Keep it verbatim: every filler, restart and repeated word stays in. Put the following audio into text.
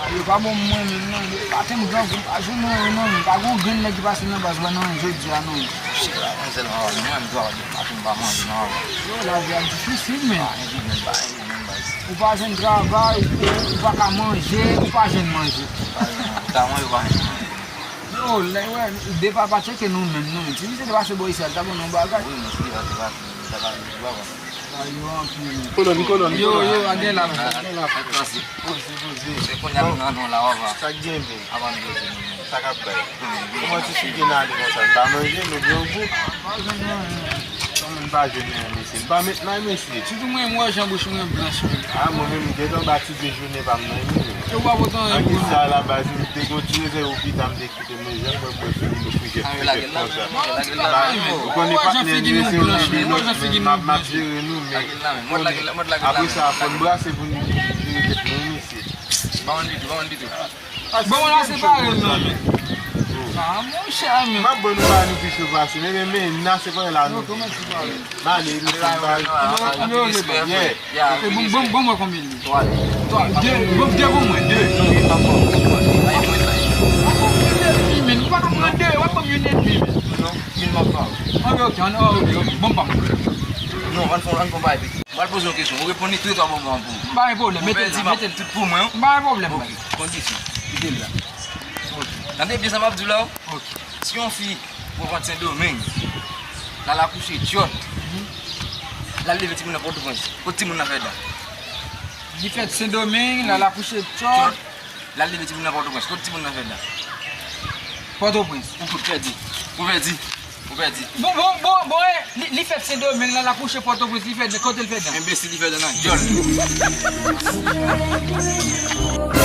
Yo pa bon mwen menm non. Depi maten m grangou, m pa jwenn anyen non. M pa gon grenn nèg ki pase nan baz mwen non, jodi a non. Shit, la, mwen sèlman wè, mwen menm dwa wè, depi maten m pa manje non. Yo, lavi a difisil men. Pa gen grenn, pa gen grenn baz. Ou pa jwenn travay, ou, ou pa ka manje, ou pa jwenn manje. Pa gen manje. Ou ta manje, ou pa jwenn manje. Yo, lè wè, depa pa tcheke nou menm non. Si misye te pase bò isi a, li ta ban nou yon bagay. Wi, men si li pa te pase, li ta pase, li ta pase. Kolòn, kolòn, yo, kolòn. Yo, a gen la, a gen la. Poze, poze. Se kounye a nou nan non la, w ap sa k gen menm? Avan nou poze nou menm. Sa k ap bay? Kòman ti fi gen ale konsa? L pa manje, nou gen yon gwoup. Kòman n pa jwenn men mesye? N pa met nan mesye. Sitou mwen, m wè jan bouch mwen blanch menm. A, mwen menm, m gentan ba ti dejene pa m nan men. Yo pa pote anyen pou nou. An ki sa la baz, m te gon ti rezèv ou pita, m te kite men jan mwen, mwen fini nou frijè pete konsa. Ou konnen patnè nou se yon de lòt, men m ap, m ap jere nou, men konnen. Apre sa, fò n brase pou nou jere tèt nou, mesye. Pa bann ditou, pa bann ditou. Bon, la se pare m nan men. A, monchè, men. M ap ban nou bagay nou pi cho pase, men, men, men, nan se pare la nou. N ale, nou fè bagay. Bon, bon, bon, mwen konbyen li? Twa. Twa. De, bon, de pou mwen, de. Non, li pa bon. Ou pa ka pran de, w ap ban m yon edmi, men. Non, youn m ap ba w. Ok, ok, ok, ok, bon, pa mwen. Non, ann fè, ann fè bagay piti. M pral poze yon kesyon, ou reponn li tou twa bon bon pou ou. M pa gen pwoblèm, mete l la, mete l. Tout pou mwen. M pa gen pwoblèm. Ok, kondisyon. Kite l la. Ok. Tande byen sa m ap di w la, wi. Ok. Si yon fi pwovant Sendomeng, l al akouche Tchòt, l al leve timoun nan Pòtoprens, kot timoun nan fè dan? Li fèt Sendomeng, l al akouche Tchòt. L al leve timoun nan Pòtoprens, kot timoun nan fè dan? Pòtoprens. Ou fout pèdi. Ou pèdi. Ou pèdi. Bon, bon, bon, bon, eh, li, li fèt Sendomeng, l al akouche Pòtoprens, li fè dan, kote l fè dan? Enbesil, li fè dan nan dyòl li.